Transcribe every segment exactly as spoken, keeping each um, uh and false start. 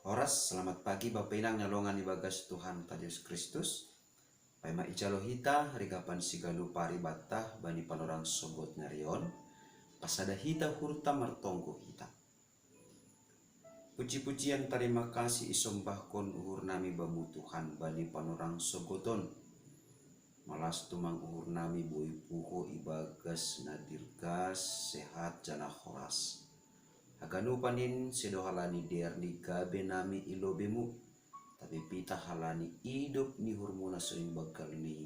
Horas, selamat pagi Bapa Inang na longan ibagas Tuhanta Jesus Kristus. Paima ijalo hita rigapan siganup ari banta bani panorang sogot ni ari on, pasada hita uhurta martonggo hita. Puji-pujian tarima kasih isombahkon uhur nami Bamu Tuhan bani panorang sogot on. Malas tumang uhur nami boi puho ibagas na dirgas, sehat janah horas. Haganupan in sedo halani dear ni gabe nami i lobei-Mu, tapi pitah halani idop ni uhur-Mu na sonin banggal ni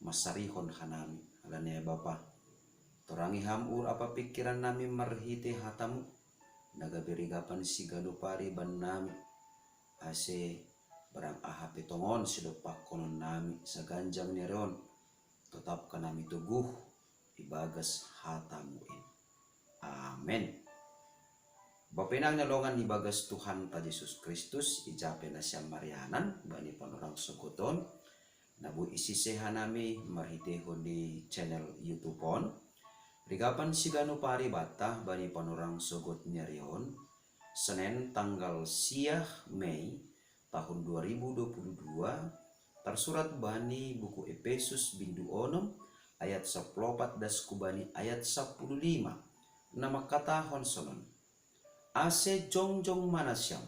mansarihon hanami. Halani ai Bapa, torangi Ham uhur ampa pingkiran nami marhitei hata-Mu, na gabe rigapan siganup ari bannami, ase barang aha pe tongon sidompakkon nami saganjang ni ari on, totapkon nami toguh ibagas hata-Mu in. Amen. Bapa Inang na longan ibagas Tuhanta Jesus Kristus, ija pe nasiam marianan bani panorang sogot on, na boi isise hanami marhiteihon ni channel YouTube on. Rigapan siganup ari banta bani panorang sogot ni ari on, Senen tanggal siah Mei tahun dua ribu dua puluh dua, tarsurat bani buku Epesus bindu onom ayat sampulu opat das hubani ayat sampulu lima, na mangkatahon sonon: Ase jongjong ma nasiam,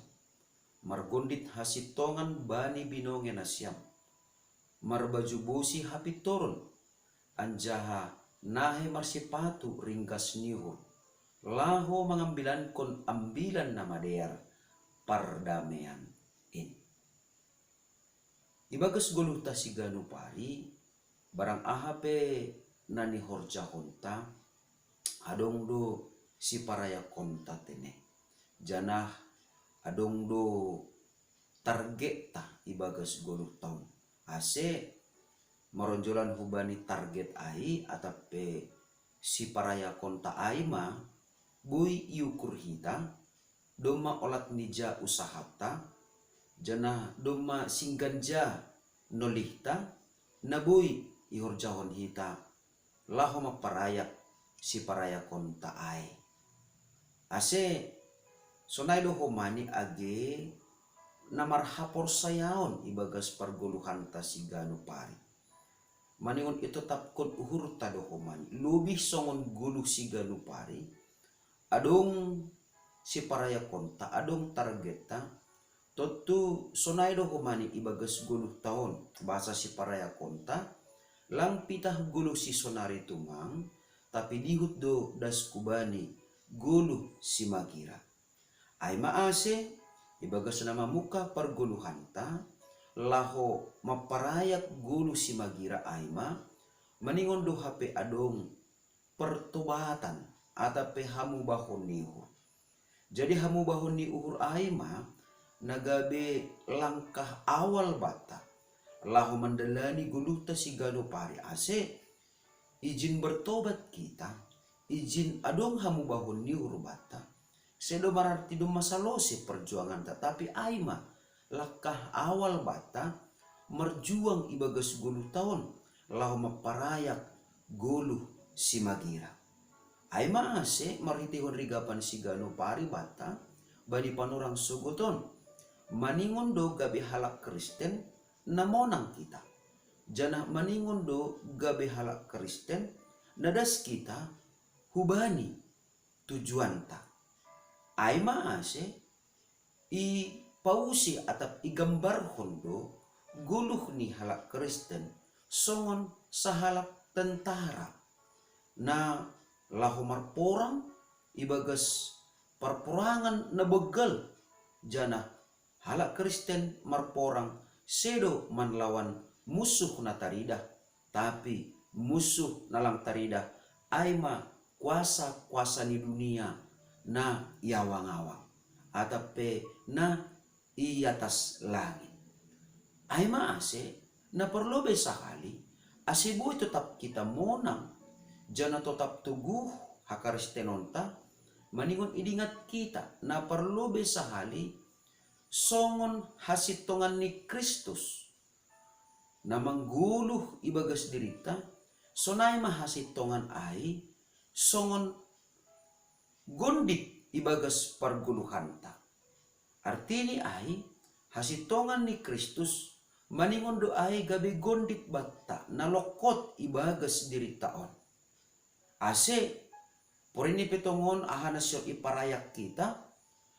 margondit hasintongan bani binonge nasiam, marbaju bosi hapintoron, anjaha nahe marsipatu ringgas ni uhur, laho mangambilankon Ambilan Namadear, pardamean in. Ibagas goluhta siganup ari, barang aha pe na nihorjahonta, adong do siparayakonta tene, janah adong do targetta ibagas goluhta on. Ase maronjolan hubani target ai atap pe siparayakonta ai ma boi iukur hita, domma olat ni ja usahanta, janah domma singgan ja nolihta, na boi ihorjahon hita laho mamparayak siparayakonta ai. Ase sonai do homani age na marhaporsayaon ibagas pargoluhanta siganup ari. Maningon itotapkon uhurta do homani, lobih songon goluh siganup ari, adong siparayakonta, adong targetta, tontu sonai do homani ibagas goluhta on, basa siparayakonta, lang pitah goluh sisonari tumang, tapi dihut do das hubani goluh simagira. Ai ma ase, ibagas na mamungkah pargoluhanta, laho mamparayak goluh simagira ai ma, maningon do hape adong pertobatan, atap pe hamubahon ni uhur. Jadi hamubahon ni uhur ai ma na gabe langkah awal banta laho mandalani goluhta siganup ari, ase ijin bertobat kita, ijin adong hamubahon ni uhur banta, sedo mararti domma salose perjuanganta, tapi ai ma langkah awal banta marjuang ibagas goluhta on laho mamparayak goluh simagira. Ai ma ase marhiteihon rigapan siganup ari banta bani panorang sogot on, maningon do gabe halak Kristen na monang kita, janah maningon do gabe halak Kristen na das kita hubani tujuanta. Ai ma ase ipausi atap igambarhon do goluh ni halak Kristen songon sahalak tentara na laho marporang ibagas parporangan na banggal, janah halak Kristen marporang sedo manlawan munsuh na taridah, tapi munsuh na lang taridah ai ma kuasa-kuasa ni dunia na i awang-awang, atap pe na i atas langit. Ai ma ase na parlobei sahali, ase boi totap kita monang, janah totap toguh hakristenonta, maningon idingat kita na parlobei sahali songon hasintongan ni Kristus na manggoluh ibagas dirinta, sonai ma hasintongan ai songon gondit ibagas pargoluhanta. Artini ai, hasintongan ni Kristus maningon do ai gabe gondit batta na lokkot ibagas dirita on. Ase, porini pe tongon aha na sio iparayak kita,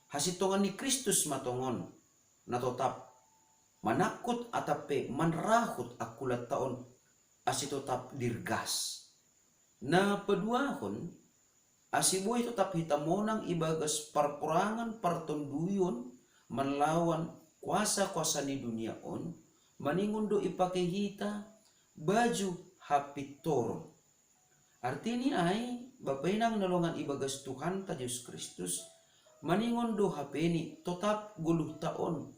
hasintongan ni Kristus matongon na totap manakkut atap pe manrahut akkulanta on, ase totap dirgas. Na paduahon, ase boi totap hita monang ibagas parporangan partonduyon manlawan kuasa-kuasa ni dunia on, maningon do ipake hita baju hapintoron. Artini ai, bapainang na longan ibagas Tuhanta Jesus Kristus, maningon do hapeni totap goluhta on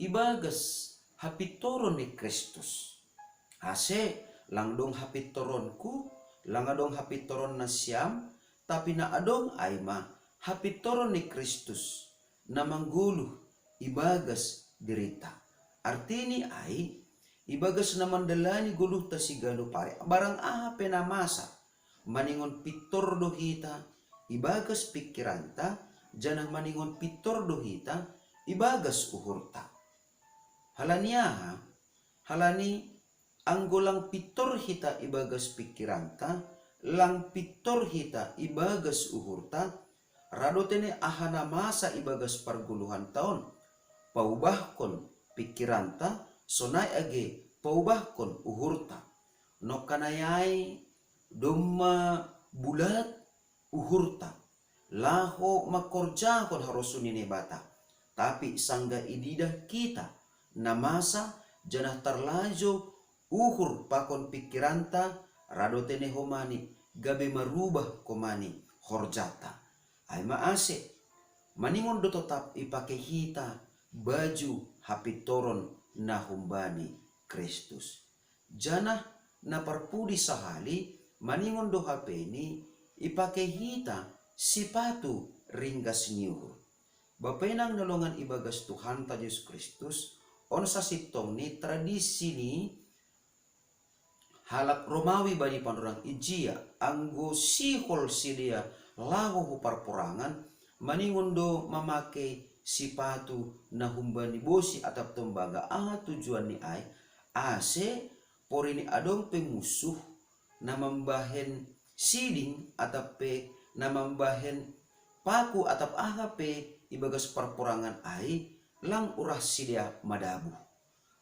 ibagas hapintoron ni Kristus. Ase, lang dong hapintoronku, lang adong hapintoron nasiam, tapi na adong ai ma hapintoron ni Kristus na manggoluh ibagas dirita. Artini ai, ibagas na mandalani goluhta siganup ari, barang aha pe na masa, maningon pintor do hita ibagas pingkiranta, janah maningon pintor do hita ibagas uhurta. Halani aha? Halani anggo lang pintor hita ibagas pingkiranta, lang pintor hita ibagas uhurta, rado tene aha na masa ibagas pargoluhanta on, paubahkon pingkiranta, sonai age paubahkon uhurta. Nongkanai ai domma bulat uhurta laho mangkorjahon harosuh ni Naibata. Tapi sanggah ididah hita na masa, janah tarlajo uhur pakon pingkiranta, rado tene homani gabe marubah homani horjanta. Ai ma ase, maningon do totap ipake hita baju hapintoron na humbani Kristus. Janah na parpudi sahali, maningon do hapeni ipake hita sipatu ringgas ni uhur. Bapainang na longan ibagas Tuhanta Jesus Kristus, on sasintongni tradisi ni halak Romawi bani panorang ijia, anggo sihol sidea laho hu parporangan, maningon do mamake sipatu na humbani bosi atap tombaga. Aha tujuanni ai? Ase porini adong pe munsuh na mambahen siding atap pe na mambahen paku atap aha pe ibagas parporangan ai, lang urah sidea madabuh.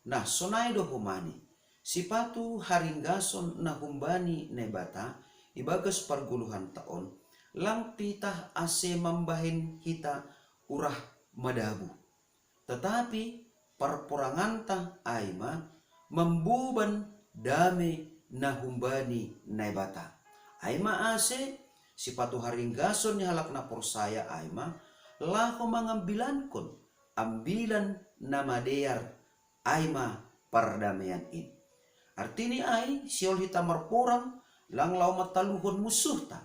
Nah, sonai do homani, sipatu haringgason na humbani Naibata ibagas pargoluhanta on, lang pitah ase mambahen hita urah madabuh. Tetapi parporanganta ai ma mamboban dame na humbani Naibata. Ai ma ase sipatu haringgason ni halak na porsaya ai ma laho mangambilankon ambilan na madear, ai ma pardamean in. Artini ai, sihol hita marporang lang laho mataluhon munsuhta.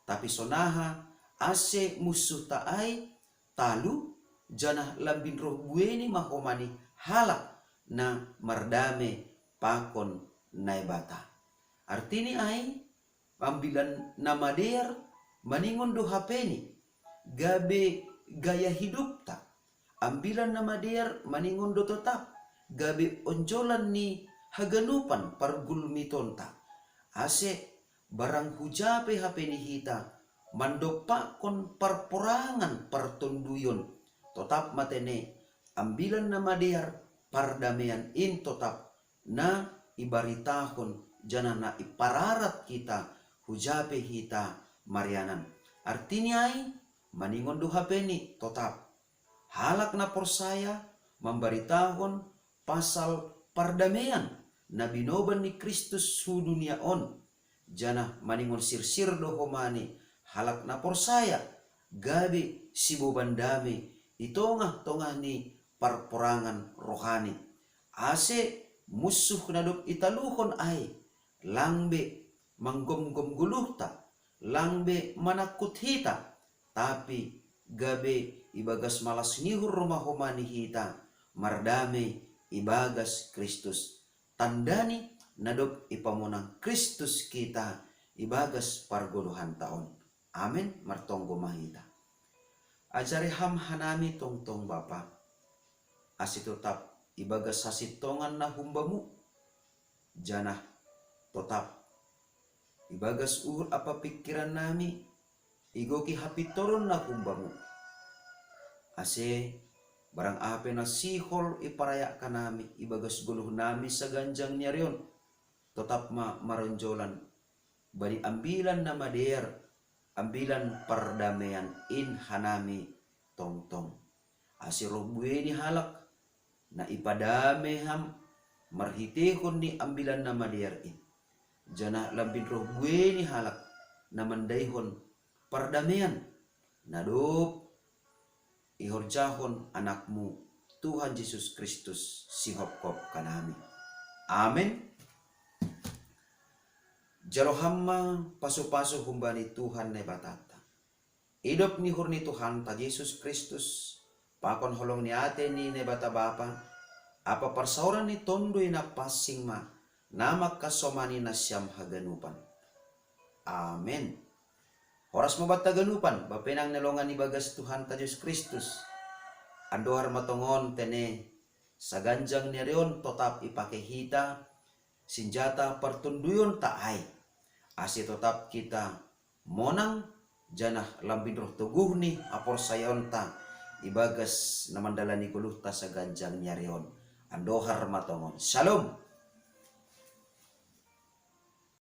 Tapi sonaha ase munsuhta ai talu, janah lambin roh bueni ma homani halak na mardame pakon Naibata. Artini ai, ambilan na madear maningon do hapeni gabe gaya hidupta. Ambilan na madear maningon do totap gabe onjolan ni haganupan pargulmitonta. Ase barang huja pe hapeni hita mandompakkon parporangan partonduyon, totap ma tene ambilan na madear pardamean in totap na ibaritahon janah na ipararat hita, huja pe hita marianan. Artini ai, maningon do hapeni totap halak na porsaya mambaritahon pasal pardamean na binoban ni Kristus hu dunia on, janah maningon sirsir do homani halak na porsaya gabe siboban dame i tongah-tongah ni parporangan rohani. Ase munsuh na dob italuhon ai lang be manggomgom goluhta, lang be manakkut hita, tapi gabe ibagas malas ni uhur ma homani hita mardame ibagas Kristus. Tandani na dob ipamonang Kristus hita ibagas pargoluhanta on. Amen. Martonggo ma hita. Ajari ham hanami tongtong Bapa, ase totap ibagas hasintongan na humbamu, janah totap ibagas uhur ampa pingkiran nami, igoki hapintoron na humbamu. Ase barang aha pe na sihol iparayak hanami ibagas goluh nami saganjang ni ari on, totap ma maronjolan bani Ambilan Namadear, Ambilan Pardameian in hanami tongtong. Ase roh buei ni halak, na ipadamei ham marhiteihon ni Ambilan Namadear in. Janah lambin roh buei ni halak na mandaihon pardameian, na dob ihorjahon AnakMu, Tuhan Jesus Kristus, sihopkop hanami. Amen. Jalo ham ma pasu-pasu humbani Tuhan Naibatanta. Idop ni uhur ni Tuhanta Jesus Kristus, pakon holong ni atei ni Naibata Bapa, ampa parsaoran ni Tonduy Napansing ma, na mangkasomani nasiam haganupan. Amen. Horas ma banta haganupan, bapenang na longan ibagas Tuhanta Jesus Kristus. Andohar ma tongon tene, saganjang ni ari on totap ipakei hita sinjata partonduyonta ai, ase totap kita monang, janah lambin roh toguh ni haporsayaonta ibagas na mandalani goluhta saganjang ni ari on. Andohar ma tongon. Shalom.